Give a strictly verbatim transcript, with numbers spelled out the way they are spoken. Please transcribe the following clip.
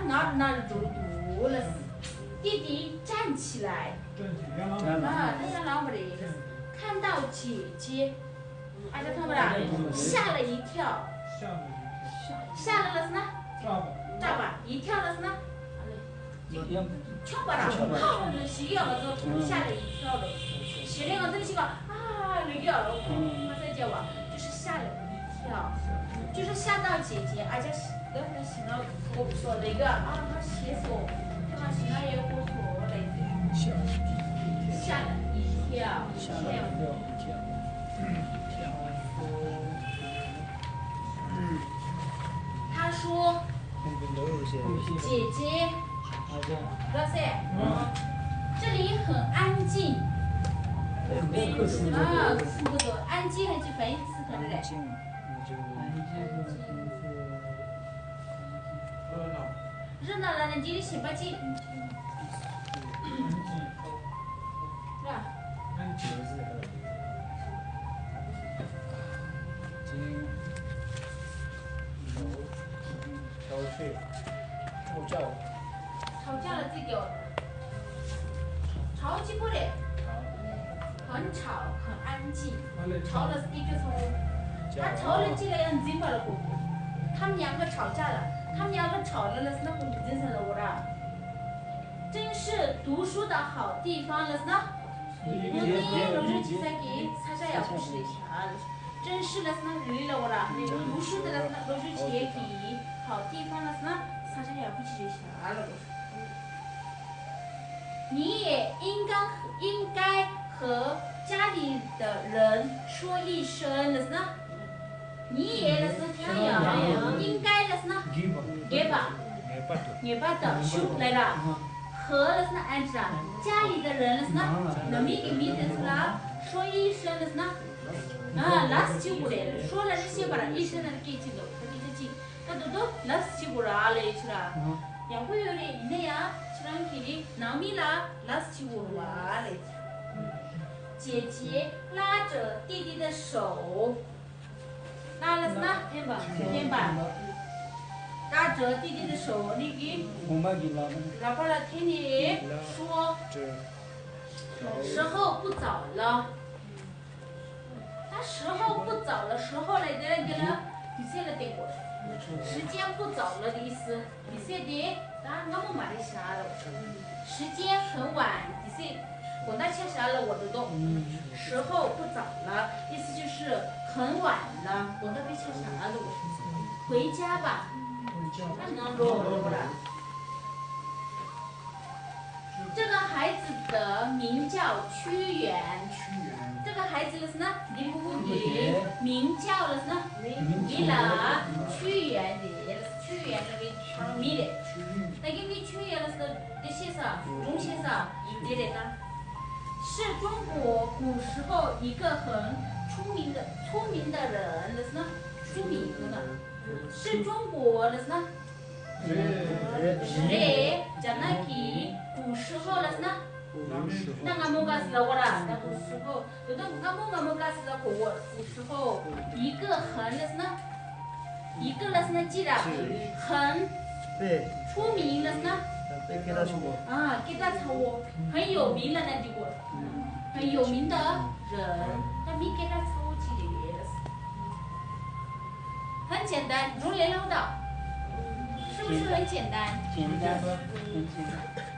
哪儿哪儿走路了。弟弟站起来。站起来。啊，他要老不得。看到姐姐。 ཨ་ཅག་མཐོང་པ་ར། 吓了一跳。 吓了一跳。 吓了་ལབ་ན། སྐྲག་པ། སྐྲག་པ། 一跳་ལབ་ན། ཡང་། ཁྱོག་པ་ར། ཁྱོག་པ། ཧ་ཧ་ལོ་ཞིག་ཡོད་ལ་ཚོ། 吓了一跳་ལོ། ཞེ་རེ་ང་ཚོ་ཞིག་ཨ་ལོ་ཡོད་ལ་ཁོ་ང་ཚོ་རྒྱལ་བ། 就是吓了一跳། 就是吓到姐姐 ཨ་ཅག་ཞིག་ལ་ཞིག་ན་ཁོ་སོ་ལ་ཡོད་ཨ་ང་ཞེས་སོ། ཁྱོད་ང་ཞིག་ན་ཡོད་ཁོ་སོ་ལ། 吓了一跳། 吓了一跳། 他说：“姐姐。”这里很安静。啊，不错，安静还是反义词，对不对？ 热闹了，那你是什么劲？是吧？ 吵架了，这个。 吵几步嘞？很吵，很安静。吵了是一个从，他吵了进来要进来了不？他们两个吵架了，他们两个吵了，那是那不进来了我啦。真是读书的好地方了，那。我那也有日记在给擦下也不是一下。 真是ལབ་ན་རི་ལ་འོ་ར། 读书的ལབ་ན་སློབ་སྦྱོང་བྱེད་ཀྱི་好地方ལབ་ན་ས་ཆ་ཡག་པོ་ཅིག་རེད་ཤག་ལ། 你也应该应该和家里的人说一声ལབ་ན། 你也ལབ་ན་ཁྱེད་རང་ཡང་应该ལབ་ན་དགེ་བ། ངེས་པར་དུ་ངེས་པར་དུ་ཞུ་ལབ་ར། 和ལབ་ན་ཨན་ཏྲ། 家里的人ལབ་ན་ནང་མི་གི་མི་དེ་ཚོ་ལ་说一声ལབ་ན། ཨ་ལགས་སོ་ཅིག་དགོས་རེད། 说ལབ་ན་ཤེས་པ་ར། 一声ལབ་ན་སྐད་ཅིག་འདུག་ད་སྐད་ཆ་གཅིག་ད་དོ་དོ་ལགས་སོ་ཅིག་དགོས་ར་ལབ་ཡོད་ཆུ་ར། ཡག་པོ་ཡོད་རེད། ཡིན་ན་ཡང་ཁྱེད་རང་གིས་ནང་མི་ལ་ལགས་སོ་ཅིག་དགོས་ར་ལབ་ཡོད། 姐姐拉着弟弟的手。 拉ལབ་ན་འཐེན་པ། འཐེན་པ། 拉着弟弟的手ནི་གི་གོང་མ་གི་ལག་པ། ལག་པ་ལ་འཐེན་ནས་说། 时候不早了。 ད་时候不早了། 时候ལབ་དེ་ལ་འདི་ལ་དུས་ཚོད་ལ་བརྟེན་དགོས། 时间不早了的意思། དུས་ཚོད་དེ་ད་སྔ་མོ་མ་རེད་ཤག་ལ། 时间很晚། དུས་ཚོད་དགོང་དག་ཆ་ཤག་ལ་འོ་དོ་དོ། 时候不早了，意思就是很晚了། དགོང་དག་དཔེ་ཆ་ཤག་ལ། 回家吧། ད་ནང་འགྲོ་འགྲོ་ར། 这个孩子的名叫屈原。这个孩子ལབ་ན་འདི་ཕྲུ་གུ་གི་名叫ལབ་ན་འདི་ལ་屈原རེད། 屈原ལབ་ཀྱི་མི་རེད། ད་གི་མི་屈原ལབ་ན་འདི་ཤེས་ས། རུང་ཤེས་ས་འདི་རེད་ད། 是中国古时候一个很出名的出名的人ལབ་ན་出名ལབ་ན། 是中国ལབ་ན། རེད། རེད། རྒྱ་ནག་གི་古时候ལབ་ན། ད་སྔ་མོ་ག་ཟེར་ལ་འོ་ར། ད་古时候། དེ་དུས་སྔ་མོ་སྔ་མོ་ག་ཟེར་ལ་གོ་འོ། 古时候། 一个很ལབ་ན། 一个ལབ་ན་གཅིག་ར། 很། དཔེ། 出名ལབ་ན། དཔེ་སྐད་གྲགས་ཆེན་པོ། ཨ། སྐད་གྲགས་ཚ་བོ། 很有名ལབ་ན་འགྲིག་གོ། 很有名的人། ད་མི་སྐད་གྲགས་ཚ་བོ་གཅིག་རེད། 很简单། རུང་ལས་སླ་པོ་ད། 是不是很简单？ 简单，很简单。